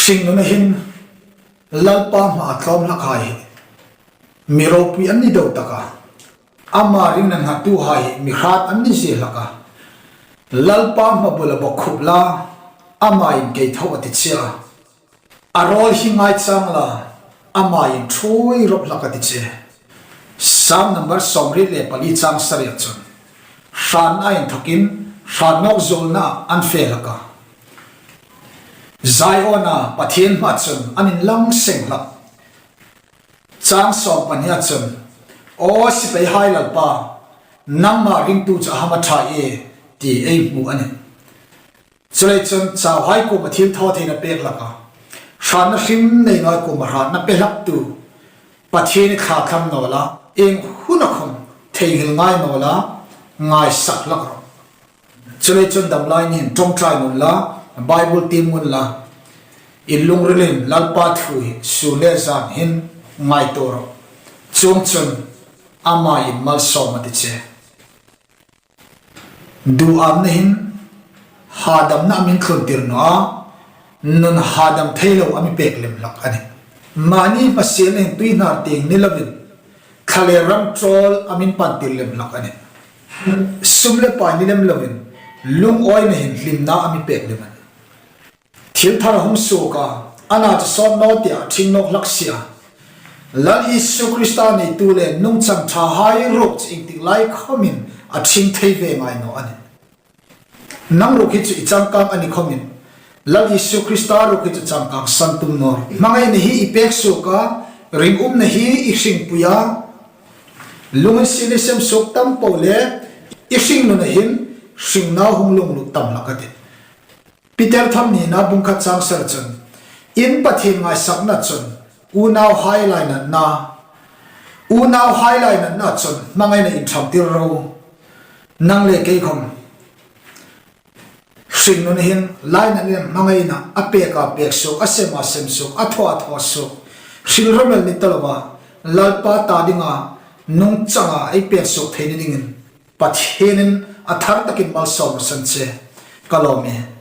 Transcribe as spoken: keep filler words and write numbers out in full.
Hringnuna hin Lalpa hmaa tlawm hlakhai hi mi ropui an ni deu tak a, ama ringna hnatuhai hi mi hrat an ni zie hlak a. Lalpa hma bula bawkkhup la, ama in kei tho a ti che a. A rawl hi ngai chang la, ama in ṭhuoi rawp hlak a ti che. Sam number sawmriet le pali chang sari-a chun, hran a inthawkin hran nawk zuolna an fe hlak a. Ziona Pathien hmaa chun an inlang seng hlak. Chang sawmpahni-a chun, "Aw sipaihai Lalpa, nangma ringtu chu a hma ṭha e," ti ei hmu a nih. Chuleiin chun chauhai kuoma thilthawtheina pek hlak a, hratna hrim nei nawhai kuoma hratna pe hlaktu Pathien i thlathlam naw la, ieng huna khawm theinghil ngai naw la, ngaisak hlak rawh. Chuleiin chun damlai niin ṭawngṭai ngun la, Bible tiem ngun la, i lungrilin Lalpa thu hi sun le zan hin ngaituo rawh. Chuongchun ama in malsawm a ti che. Duhamna hin hadamna a mi thluntir naw a, nun hadam thei lo a mi pek lem hlak a nih. Mani hmasielna hin tuihnar tieng ni lovin, thla le ram ṭawl a mi pantir lem hlak a nih. Sum le pai ni lem lovin, lungawina hin hlimna a mi pek lem a nih. Thil thar a hung suok a, a na chu sawt naw tia a ṭhing nawk hlak si a. Lal Isu Krista neitu le nungchang ṭhahai ruok chu iengtik lai khawmin a ṭhing thei ve ngai naw a nih. Nang ruok hi chu i changkang a ni khawmin, Lal Isu Krista ruok hi chu changkang san tum naw rawh. Hmangaina hi i pek suok a, ringumna hi i hringpui a, lunginsietna sem suok tam po le i hringnuna hin hringnau hung lunglut tam hlak a tih. Peter thawn nina bung khat chang sari chun, in Pathien ngaisakna chun unauhai lainatna, unauhai lainatna chun hmangaina inṭhamtir ro. Nang le kei khawm hringnun hin lainat le hmangaina a pek a pek suok, a sem a sem suok, a thaw a thaw suok, hril rawmel ni ta lova, Lalpa ta dinga nungchanga ei pek suok theina dingin Pathienin a thar takin malsawm raw san che. Ka lawm e.